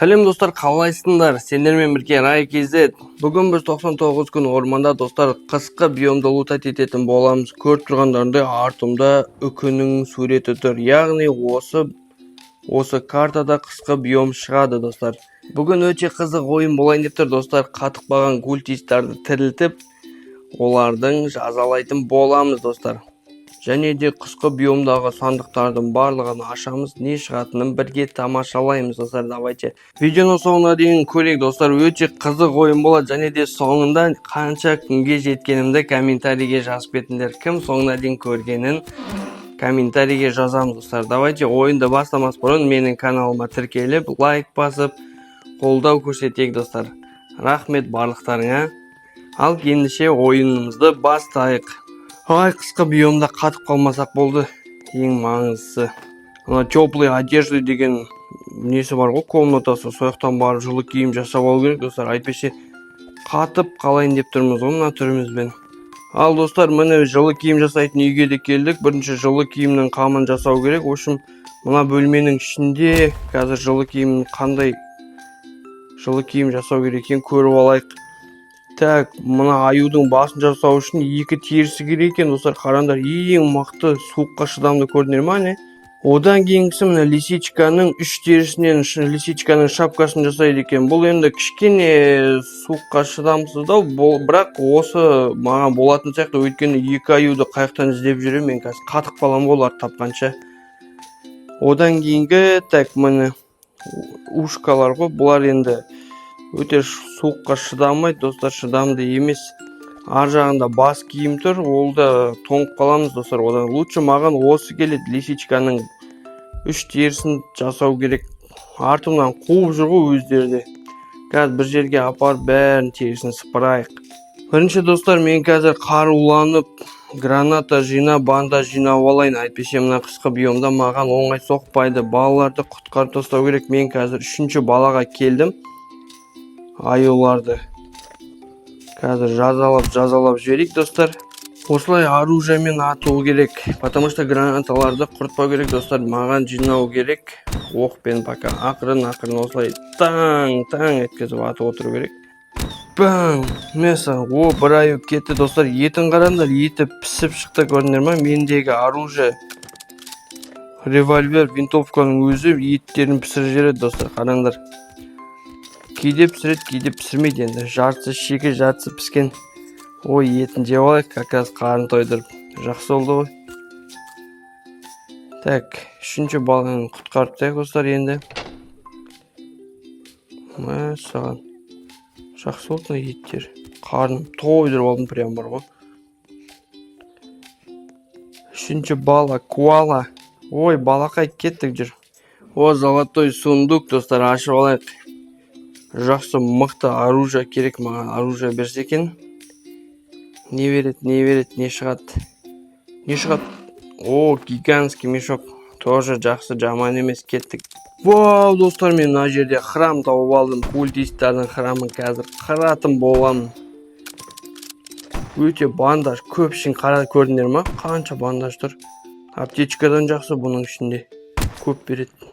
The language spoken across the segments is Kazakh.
Сәлем, достар, қалайсыңдар? Сендермен бірге Рай KZ. Бүгін біз 99 күн орманда, достар, қысқы биомды лутать ететін боламыз. Көріп тұрғандарыңдай, артымда үкінің суреті тұр. Яғни осы картада қысқы биом шығады, достар. Бүгін өте қызық ойын болайын деп тұр, достар. Қатып қалған культисттарды тірілтіп, олардың жазалайтын боламыз, достар. Және де қысқы биомдағы сандықтардың барлығын ашамыз, не шығатынын бірге тамашалаймыз, достар. Давайте видеоның соңына дейін көрейік, достар. Өте қызық ойын болады. Және де соңында қанша күнге жеткенімді комментарийге жазып кетіңдер. Кім соңына дейін көргенін комментарийге жазамыз, достар. Давайте ойынды бастамас бұрын менің каналыма тіркеліп, лайк басып, қолдау көрсетейік, достар. Рахмет барлықтарыңа. Ал ендеше ойынымызды бастайық. Ай, қысқы биомда қатып қалмасақ болды, ең маңыздысы. Ана теплые одежды деген несі бар ғой, комнатасы, сол жақтан барып жылы киім жасап алу керек, достар. Әйтпесе қатып қалайын деп тұрмыз ғой мына түрімізбен. Ал, достар, міне, жылы киім жасайтын үйге де келдік. Бірінші жылы киімнің қамын жасау керек. В общем, мына бөлменің ішінде қазір жылы киім, қандай жылы киім жасау керек екенін көріп алайық. Так, мына аюдың басын жасау үшін екі терісі керек екен, достар. Қараңдар, ең мықты, суыққа шыдамды, көрдіңдер ма? Не, одан кейінгісі мына лисичканың үш терісінен лисичканың шапкасын жасайды екен. Бұл енді кішкене суыққа шыдамсыздау бұл, бірақ осы маған болатын сияқты, өйткені екі аюды қай жақтан іздеп жүремін мен қазір? Қатып қаламын ғой оларды тапқанша. Одан кейінгі, так, міне, ушкалар ғой. Бұлар енді өте суыққа шыдамайды, достар, шыдамды емес. Ар жағында бас киім тұр, ол да тоңып қаламыз, достар. Одан лучше маған осы келеді, лисичканың үш терісін жасау керек. Артымнан қуып жүр ғой өздері де. Қазір бір жерге апарып, бәрін терісін сыпырайық бірінші. Достар, мен қазір қаруланып, граната жинап, бандаж жинап алайын. Әйтпесе мына қысқы биомда маған оңай соқпайды. Балаларды құтқарып тастау керек. Мен қазір үшінші балаға келдім. Аюларды қазір жазалап жазалап жіберейік, достар. Осылай оружиемен ату керек, потому что гранаталарды құртпау керек, достар. Маған жинау керек оқпен. Пока ақырын ақырын осылай таң таң еткізіп атып отыру керек. Бам, мясо! О, бір аю кетті, достар. Етін қараңдар, еті пісіп шықты, көрдіңдер ма? Мендегі оружие, револьвер, винтовканың өзі еттерін пісіріп жібереді, достар. Қараңдар, кейде пісіреді, кейде пісірмейді. Енді жартысы шикі, жартысы піскен. Ой, етін жеп алайық, как раз қарын тойдырып, жақсы болды ғой. Так, үшінші баланы құтқарып тастайық, достар, енді. Мәссаған, жақсы болды мына еттер. Қарным тойдырып алдым прям бар ғой. Үшінші бала коала. Ой, балақай, кеттік, жүр. О, золотой сундук, достар, ашып алайық. Жақсы, мықты оружие керек маған. Оружие берсе екен. Не береді, не береді, не шығады, не шығады? О, гигантский мешок, тоже жақсы, жаман емес. Кеттік. Вау, достар, мен мына жерде храм тауып алдым, культисттардың храмын. Қазір қыратын боламын. Өте бандаж көп ішін қара, көрдіңдер ма, қанша бандаж тұр? Аптечкадан жақсы, бұның ішінде көп береді.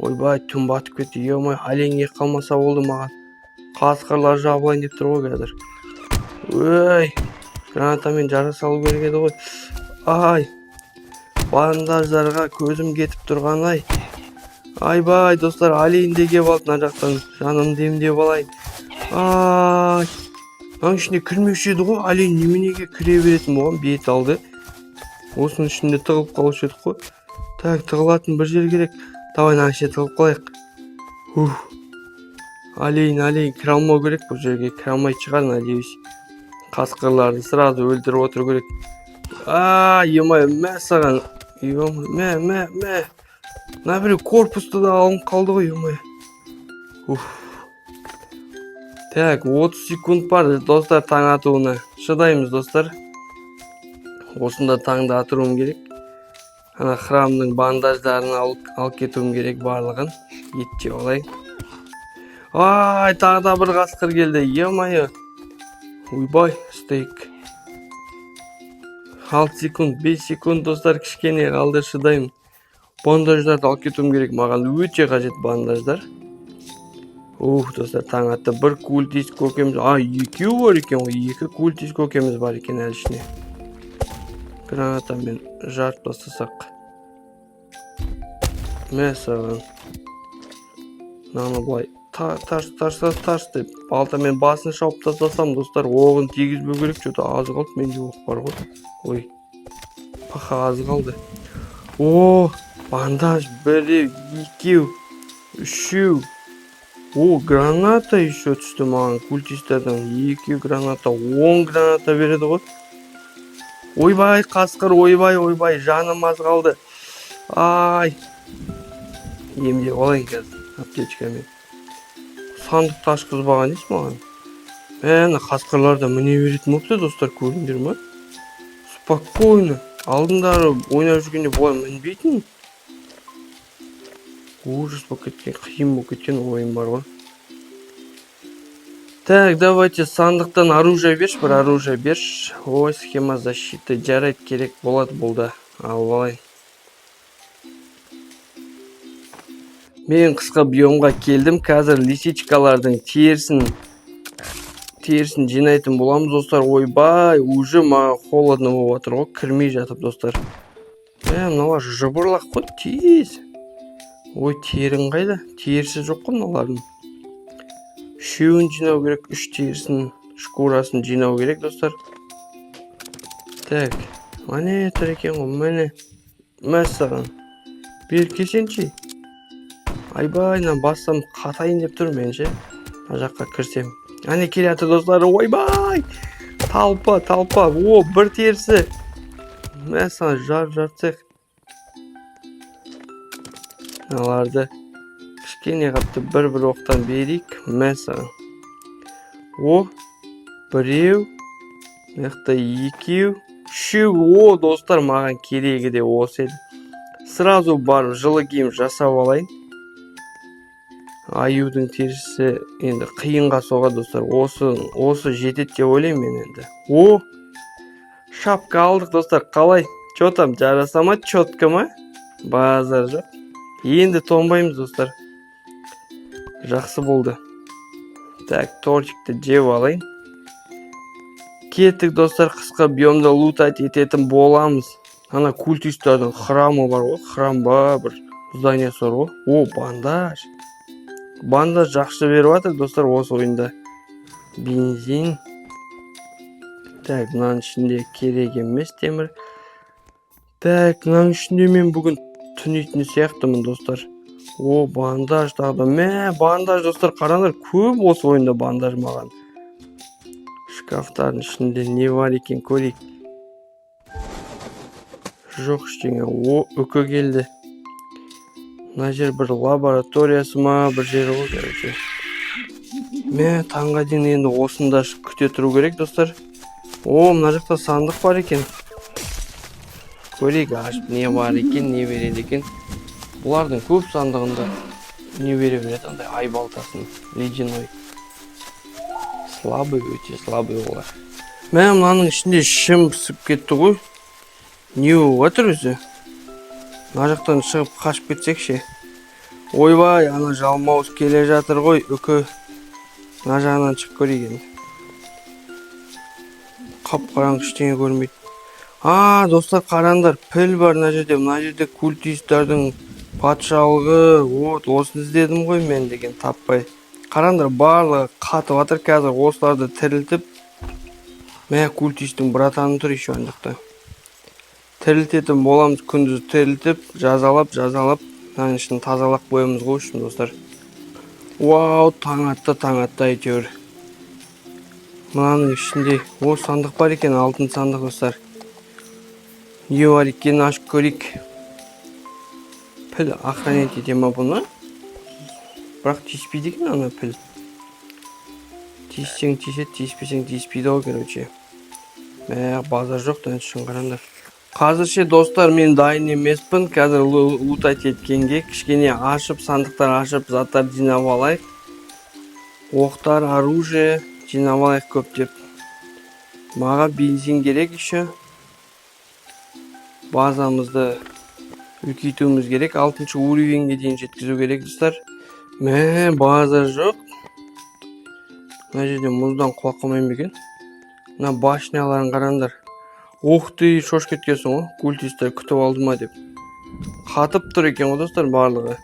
Ойбай, түн батып кетті, е. Олень келіп қалмаса болды маған. Қасқырлар жабылайын деп тұр ғой қазір. Ой, гранатамен жара салу керек еді ғой. Ай, бандаждарға көзім кетіп тұрған. Ай, айбай, достар, олень де келіп алды мына жақтан. Жанымды емдеп алайын. Ай, мынаның ішіне кірмеуші еді ғой олень, неменеге кіре беретін болған бет алды? Осының ішінде тығылып қалушы едік қой. Так, тығылатын бір жер керек. Давай мына ішіне тығылып қалайық. Ух, олень, олень кіре алмау керек бұл жерге. Кіре алмайтын шығар, надеюсь. Қасқырларды сразу өлтіріп отыру керек. А, ё-моё, мә саған, ё, мә, мә, мә! Мына біреу корпусты да алынып қалды ғой, ё. Уф. Так, 30 секунд бар, достар, таң атуына. Шыдаймыз, достар. Осында таңды атыруым керек. Ана храмның бандаждарын алып кетуім керек барлығын. Ет жеп алайын. Ай, тағы да бір қасқыр келді, ё-моё. Ойбай, стейк! 6 секунд, 5 секунд, достар, кішкене қалды, шыдаймын. Бандаждарды алып кетуім керек, маған өте қажет бандаждар. Ух, достар, таң атты. Бір культист көкеміз, а, екеу бар екен ғой. Екі культист көкеміз бар екен әлі ішіне. Гранатамен жарып тастасақ. Мә саған! Мынаны былай тарс, тарс, тарс деп балтамен басын шауып тастасам, достар, оғын тигізбеу керек. Че-то аз қалды. Менде оқ бар ғой. Ой, паха, аз қалды. О, бандаж біреу, екеу, үшеу. О, граната еще түсті маған культистерден. Екі граната, 10 граната береді ғой. Ойбай, қасқыр! Ойбай, ойбай, жаным аз қалды. Ай, емдеп алайын қазір аптечкамен. Сандықты ашқызбаған несі маған? Мә, ана қасқырлар да міне беретін болыпты, достар, көрдіңдер ма? Спокойно. Алдындары ойнап жүргенде бұлай мінбейтін. Ужас болып кеткен, қиын болып кеткен ойын бар ғой. Так, давайте, сандықтан оружие берші, бір оружие берші. Ой, схема защиты, жарайды, керек болады бұл да, алып алайын. Мен қысқы биомға келдім. Қазір лисичкалардың терісін жинайтын боламыз, достар. Ойбай, уже маған холодно болып жатыр ғой кірмей жатып, достар. Мә, мыналар жыбырлақ қой тез. Ой, терің қайда? Терісі жоқ қой мыналардың. Үшеуін жинау керек, үш терісін, шкурасын жинау керек, достар. Так, міне тұр екен ғой, міне. Мә саған, беріп келсеңші. Айбай, мына бассам, қатайын деп тұр мен ше. Мына жаққа кірсем, әне келе жатыр, достар. Ойбай, толпа, толпа! О, бір терісі. Мә саған, жарып жарып. Мыналарды кішкене қапты бір бір оқтан берейік. Мә саған! О, біреу, мына жақта екеу, үшеу. О, достар, маған керегі де осы еді. Сразу барып жылы киім жасап алайын. Аюдың терісі енді қиынға соғады, достар. Осы жетеді деп ойлаймын мен енді. О, шапка алдық, достар. Қалай, че там, жараса ма, четко ма? Базар жоқ, енді тоңбаймыз, достар. Жақсы болды. Так, тортикті жеп алайын. Кеттік, достар, қысқы биомда лутать ететін боламыз. Ана культистердің храмы бар ғой, храм ба, бір зданиясы бар ғой. О, бандаж, бандаж жақсы беріп жатыр, достар, осы ойында. Бензин. Так, мынаның ішінде керек емес темір. Так, мынаның ішінде мен бүгін түнейтін сияқтымын, достар. О, бандаж тағы да. Мә, бандаж, достар, қараңдар, көп осы ойында бандаж маған. Шкафтардың ішінде не бар екен, көрейік. Жоқ, ештеңе. О, үкі келді. Мына жер бір лабораториясы ма, бір жері ғой, короче. Мә, таңға дейін енді осында күте тұру керек, достар. О, мына жақта сандық бар екен. Көрейік ашып, не бар екен, не береді екен. Бұлардың көп сандығында не бере береді? Андай айбалтасын, ледяной. Слабый, өте слабый олар. Мә, мынаның ішінде ішім пісіп кетті ғой. Не болып жатыр өзі? Мына жақтан шығып қашып кетсек ше? Ойбай, ана жалмауыз келе жатыр ғой, үкі. Мына жағынан шығып көрейік енді. Қап қараңғы, ештеңе көрмейді. А, достар, қараңдар, піл бар мына жерде. Мына жерде культистердің патшалығы. Вот осыны іздедім ғой мен деген, таппай. Қараңдар, барлығы қатып жатыр. Қазір осыларды тірілтіп. Мә, культистің братаны тұр еще ана жақта. Тірілтетін боламыз күндіз, тірілтіп, жазалап, жазалап, мынаның ішін тазалап қоямыз ғой үшін, достар. Вау, таң атты, таң атты әйтеуір. Мынаның ішінде, о, сандық бар екен, алтын сандық, достар. Не бар екенін ашып көрейік. Піл охранять ете ма бұны? Бірақ тиіспейді екен ана піл. Тиіссең тиіседі, тиіспесең тиіспейді ғой, короче. Мә, базар жоқ та ішін, қараңдар. Қазірше, достар, мен дайын емеспін қазір лутать еткенге. Кішкене ашып, сандықтар ашып, заттар жинап алайық. Оқтар, оружие жинап алайық көптеп. Маған бензин керек еще. Базамызды үлкейтуіміз керек, алтыншы уровеньге дейін жеткізу керек, достар. Мә, база жоқ. Мына жерде мұздан құлап қалмаймын ба екен? Мына башняларын қараңдар. Ух ты, шошып кеткенсің ғой, культисттер күтіп алды ма деп. Қатып тұр екен ғой, достар, барлығы.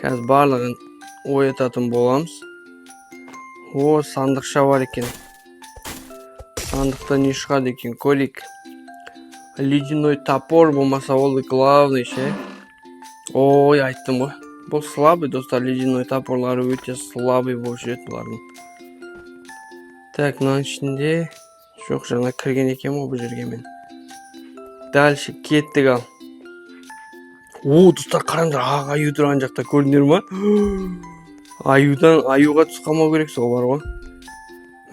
Қазір барлығын оятатын боламыз. О, сандықша бар екен. Сандықта не шығады екен, көрейік. Ледяной топор болмаса болды, главный ше. Ой, айттым ғой. Бұл слабый, достар, ледяной топорлары өте слабый болып жүреді бұлардың. Так, мынаның ішінде жоқ, жаңа кірген екенмін ғой бұл жерге мен. Дальше кеттік ал. О, достар, қараңдар, ақ аю тұр ана жақта, көрдіңдер ма? Аюдан, аюға түсіп қалмау керек сол бар ғой.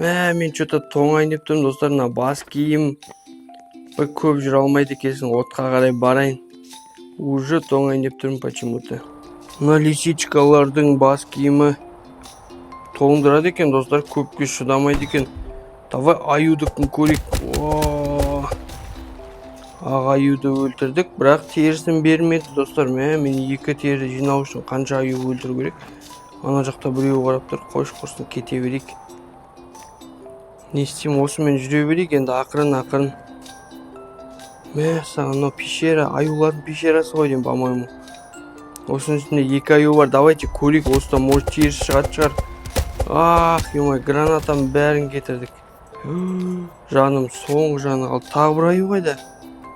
Мә, мен че-то тоңайын деп тұрмын, достар, мына бас киім бір көп жүре алмайды екенсің, отқа қарай барайын. Уже тоңайын деп тұрмын почему-то. Мына лисичкалардың бас киімі тоңдырады екен, достар, көпке шыдамайды екен. Давай аюдікін көрейік. О, ақ аюды өлтірдік, бірақ терісін бермеді, достар. Мә, мен екі тері жинау үшін қанша аю өлтіру керек? Ана жақта біреу қарап тұр. Қойшы, құрсын, кете берейік. Не істеймін, осымен жүре берейік енді ақырын ақырын. Мә саған, мынау пещера, аюлардың пещерасы ғой деймін, по-моему. Осының ішінде екі аю бар. Давайте көрейік, осыдан, может, терісі шығатын шығар. Ах, ё, гранатаның бәрін кетірдік. Жаным, соңғы жаны қалды. Тағы бір аю қайда?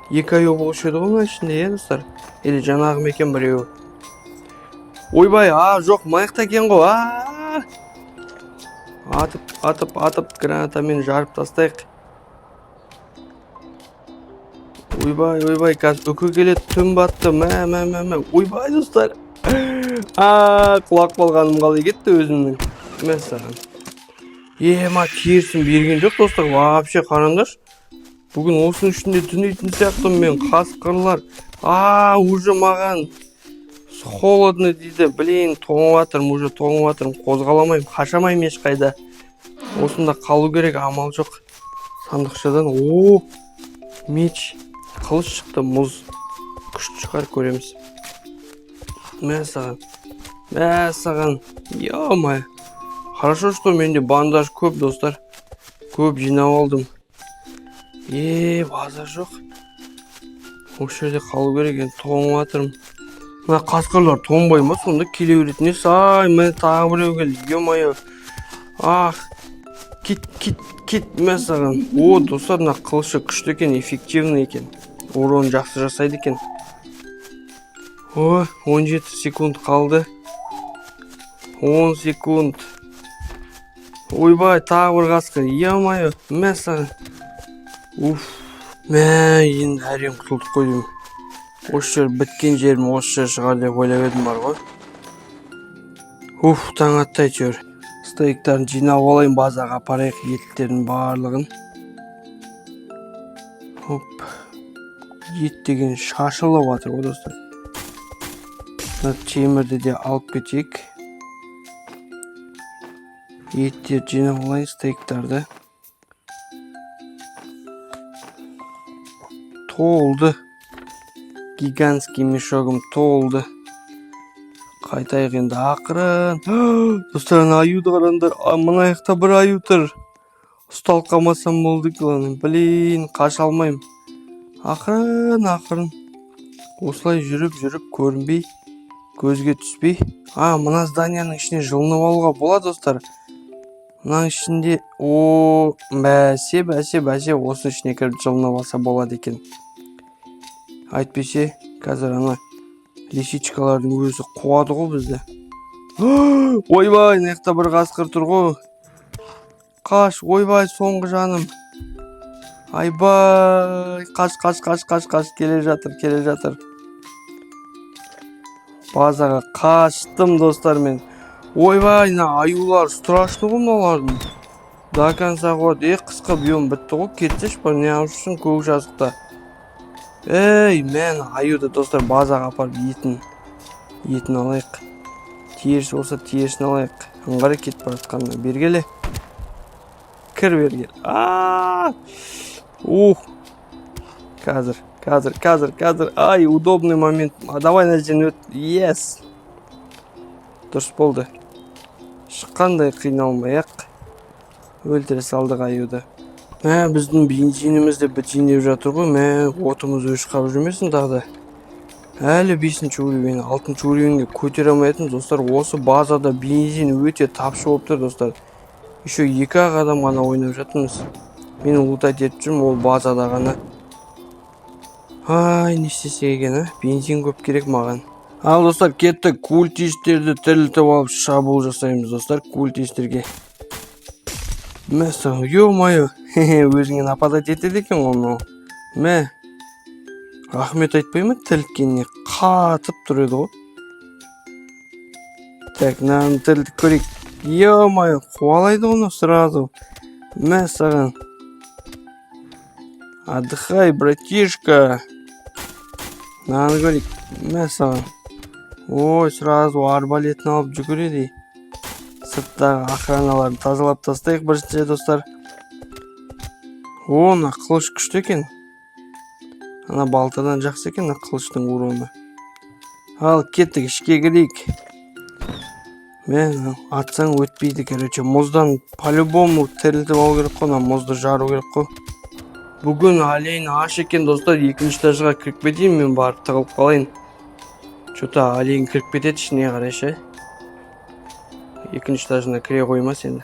Екі аю болушы еді ғой мына ішінде, иә, достар? Или жаңағы ма екен біреуі? Ойбай, а, жоқ, мына жақта екен ғой. А, атып, атып, атып, гранатамен жарып тастайық. Ойбай, ойбай, қазір үкі келеді, түн батты. Мә, мә, мә, мә, ойбай, достар, а, құлап қалғаным қалай кетті өзімнің. Мә саған, ема, терісін берген жоқ, достар, вообще. Қараңдаршы, бүгін осының ішінде түнейтін сияқтымын мен. Қасқырлар, а, уже маған холодно дейді. Блин, тоңып жатырмын, уже тоңып жатырмын, қозғала алмаймын, қаша алмаймын ешқайда. Осында қалу керек, амал жоқ. Сандықшадан, о, меч, қылыш шықты, мұз күшті шығар, көреміз. Мә саған, мә саған, ё. Хорошо, что менде бандаж көп, достар, көп жинап алдым. Е, базар жоқ, осы жерде қалу керек енді, тоңып жатырмын. Мына қасқырлар тоңбай ма сонда, келе беретін несі? Ай, міне, тағы біреу келді, ё-моё. Ах, кет, кет, кет, мә саған. О, достар, мына қылышы күшті екен, эффективный екен, урон жақсы жасайды екен. О, 17 секунд қалды, 10 секунд. Ойбай, тағы бір қасқыр, ё-моё, мә саған. Уф, мә, енді әрең құтылдық қой деймін. Осы жер біткен жерім осы жер шығар деп ойлап едім бар ғой. Уф, таң атты әйтеуір. Стейктарын жинап алайын, базаға апарайық еттердің барлығын. Оп, ет деген шашылып жатыр ғой, достар. Мына темірді де алып кетейік. Еттерді жинап алайын, стейктарды. Толды, гигантский мешогім толды. Қайтайық енді ақырын. Достар, ана аюды қараңдар. А, мына жақта бір аю тұр. Ұсталып қалмасам болды, главное. Блин, қаша алмаймын. Ақырын ақырын осылай жүріп жүріп, көрінбей, көзге түспей. А, мына зданияның ішіне жылынып алуға болады, достар, мынаның ішінде. О, бәсе, бәсе, бәсе, осының ішіне кіріп жылынып алса болады екен. Әйтпесе қазір ана лисичкалардың өзі қуады ғой бізді. Ойбай, мына жақта бір қасқыр тұр ғой. Қаш, ойбай, соңғы жаным. Айбай, қаш, қаш, қаш, қаш, қаш, келе жатыр, келе жатыр. Базаға қаштым, достар, мен. Ойбай, мына аюлар страшный ғой мыналардың, до конца қуады. Е, қысқы биом бітті ғой, кетсеші бар, неғып жүрсің көк жазықта? Ей, мен аюды, достар, базаға апарып етін алайық. Терісі болса, терісін алайық. Аңғара кетіп бара жатқанына. Бері келе, кір, бері кел. А, ух, қазір, қазір, қазір, қазір. Ай, удобный момент. А, давай, мына жерден өт. Yes, дұрыс болды. Шық. Ешқандай қиналмай ақ өлтіре салдық аюды. Мә, біздің бензиніміз де бітейін деп жатыр ғой. Мә, отымыз өшіп қалып жүрмесін тағы да. Әлі бесінші уровень, алтыншы уровеньге көтере алмай жатырмыз, достар. Осы базада бензин өте тапшы болып тұр, достар. Еще екі ақ адам ғана ойнап жатырмыз. Мен лутать етіп жүрмін ол базада ғана. Ай, не істесек екен, а? Бензин көп керек маған. Ал, достар, кеттік, культистерді тірілтіп алып, шабуыл жасаймыз, достар, культистерге. Мәссаған, ё-моё, өзіңе нападать етеді екен ғой мынау. Мә, рахмет айтпай ма тірілткеніне? Қатып тұр еді ғой. Так, мынаны тірілтіп көрейік. Ё-моё, қуалайды ғой мынау сразу. Мә саған, отдыхай, братишка. Мынаны көрейік. Мә саған. Ой, сразу арбалетін алып жүгіреді. Сырттағы охраналарын тазалап тастайық бірінші, достар. О, мына қылыш күшті екен. Ана балтадан жақсы екен мына қылыштың уроны. Ал, кеттік, ішке кірейік. Мә, атсаң өтпейді, короче. Мұздан по-любому тірілтіп алу керек қой, мына мұзды жару керек қой. Бүгін олень аш екен, достар. Екінші этажға кіріп кетейін мен, барып тығылып қалайын. Че-то олень кіріп кетеді ішіне қарай ше. Екінші этажына кіре қоймас енді.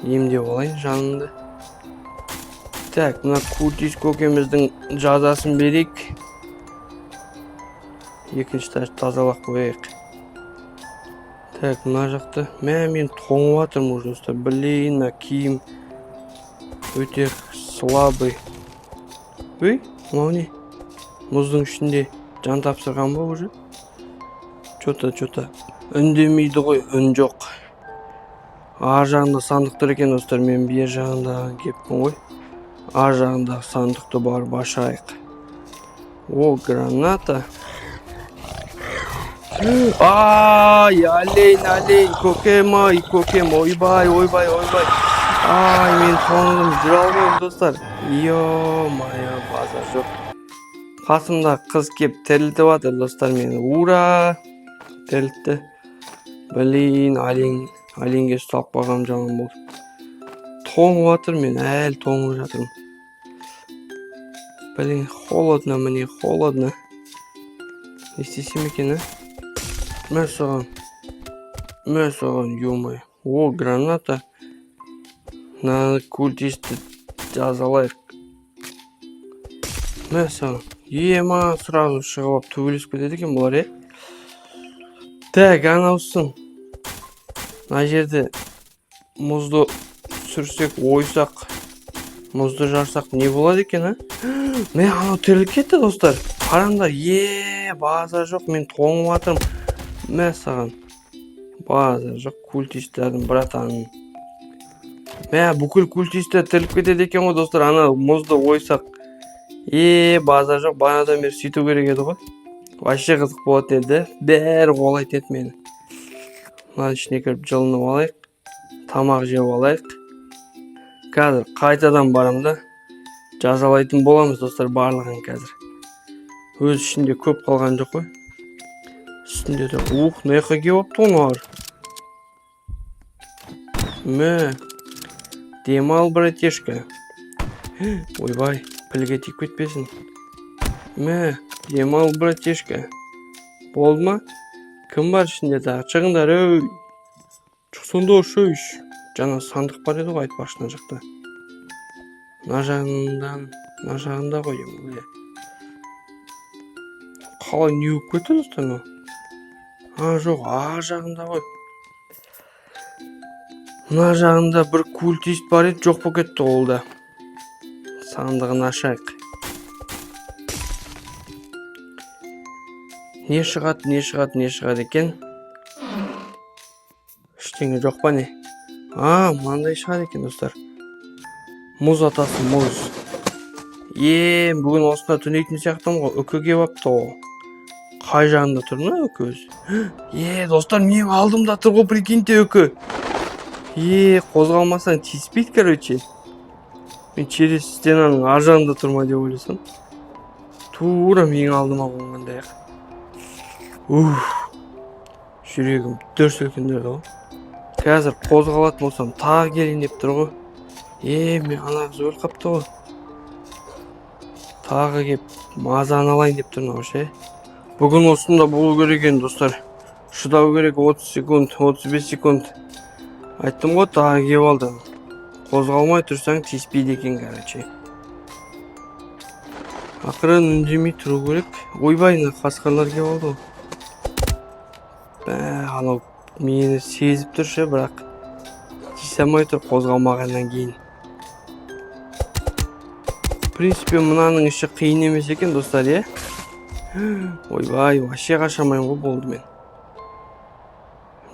Емдеп алайын жанымды. Так, мына культист көкеміздің жазасын берейік. Екінші этажды тазалап қояйық. Так, мына жақта, мә, мен тоңып жатырмын уже, достар. Блин, мына киім өте слабый. Өй, мынау не? Мұздың ішінде жан тапсырған ба уже? Че-то үндемейді ғой, үн жоқ. Ар жағында сандық тұр екен, достар. Мен бер жағында келіппін ғой. Ар жағындағы сандықты барып ашайық. О, граната. Ай, олень, олень, көкем, ай, көкем, ойбай, ойбай, ойбай. Ай, мен тоңдым, жүре алмаймын, достар. Ё-моё, базар жоқ. Қасымда қыз кеп тірілтіп жатыр, достар, мені. Ура! Тірілтті. Блин, олень, оленьге ұсталып қалғаным жаман болды. Тоңып жатыр мен, әлі тоңып жатырмын. Блин, холодно мне, холодно. Не істесем екен, а? Мә саған. Мә саған, ё-моё. О, граната. Мына культистті жазалайық. Мә саған. Ема, сразу шығып алып төбелесіп кетеді екен бұлар, е? Так, анаусын. Мына жерде мұзды сүрсек, ойсақ, мұзды жарсақ, не болады екен, а? Мә, анау тіріліп кетті, достар. Қараңдар, е, базар жоқ, мен тоңып жатырмын. Мә саған. Базар жоқ, культистердің братанын. Мә, бүкіл культистер тіріліп кетеді екен ғой, достар, ана мұзды ойсақ. Е, базар жоқ, бағанадан бері сөйту керек еді ғой. Вообще қызық болатын еді, бәрі қуалайтын еді мені. Мынаның ішіне кіріп жылынып алайық. Тамақ жеп алайық. Қазір қайтадан барам да, жазалайтын боламыз, достар, барлығын қазір. Өз ішінде көп қалған жоқ қой. Үстінде де, ух, мына жаққа келіп алыпты ғой мыналар. Мә, демал, братишка. Ойбай, пілге тиіп кетпесін. Мә, демал, братишка. Болды ма? Кім бар ішінде тағы? Шығыңдар, өй. Шықсаңдаршы, өй. Жаңа сандық бар еді ғой, айтпақшы, мына жақта. Мына жағынан, мына жағында ғой деймін, иә. Қалай, не болып кетті, достар, мынау? А, жоқ, ар жағында ғой. Мына жағында бір культист бар еді, жоқ болып кетті ол да. Сандығын ашайық. Не шығады, не шығады, не шығады екен? Ештеңе жоқ па, не? А, мынандай шығады екен, достар. Мұз атасы, мұз. Е, бүгін осында түнейтін сияқтымын ғой. Үкі келіп алыпты ғой. Қай жағында тұр мына үкі өзі? Е, достар, менің алдымда тұр ғой, прикиньте, үкі. Е, қозғалмасаң, тиіспейді, короче. Мен через стенаның ар жағында тұр ма деп ойласам, тура менің алдыма қонғандай ақ. Уф, жүрегім дүр сілкіндірді ғой. Қазір қозғалатын болсам, тағы келейін деп тұр ғой. Е, мен, ана қыз өліп қапты ғой. Тағы кеп мазаны алайын деп тұр мынау ше. Бүгін осында болу керек екен, достар. Шыдау керек. 30 секунд, 35 секунд. Айттым ғой, тағы келіп алды. Қозғалмай тұрсаң, тиіспейді екен. Короче, ақырын, үндемей тұру керек. Ойбай, мына қасқырлар келіп алды ғой. Бә, анау мені сезіп тұр ше, бірақ тиісе алмай тұр қозғалмағаннан кейін. В принципе, мынаның іші қиын емес екен, достар, иә. Ойбай, вообще қаша алмаймын ғой. Болды, мен,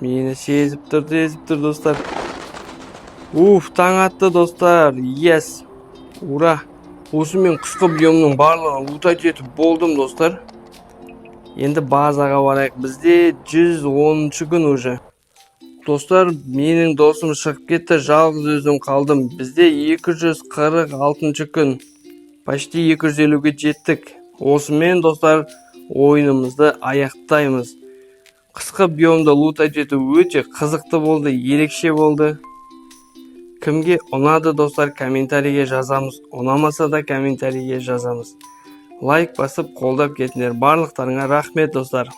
мені сезіп тұр, сезіп тұр, достар. Уф, таң атты, достар. Yes, ура! Осымен қысқы биомның барлығын лутать етіп болдым, достар. Енді базаға барайық. Бізде 110 күн уже, достар. Менің досым шығып кетті, жалғыз өзім қалдым. Бізде 246 күн, почти 250-ге жеттік. Осымен, достар, ойынымызды аяқтаймыз. Қысқы биомды лутать ету өте қызықты болды, ерекше болды. Кімге ұнады, достар, комментарийге жазамыз, ұнамаса да комментарийге жазамыз. Лайк басып, қолдап кетіңдер. Барлықтарыңа рахмет, достар.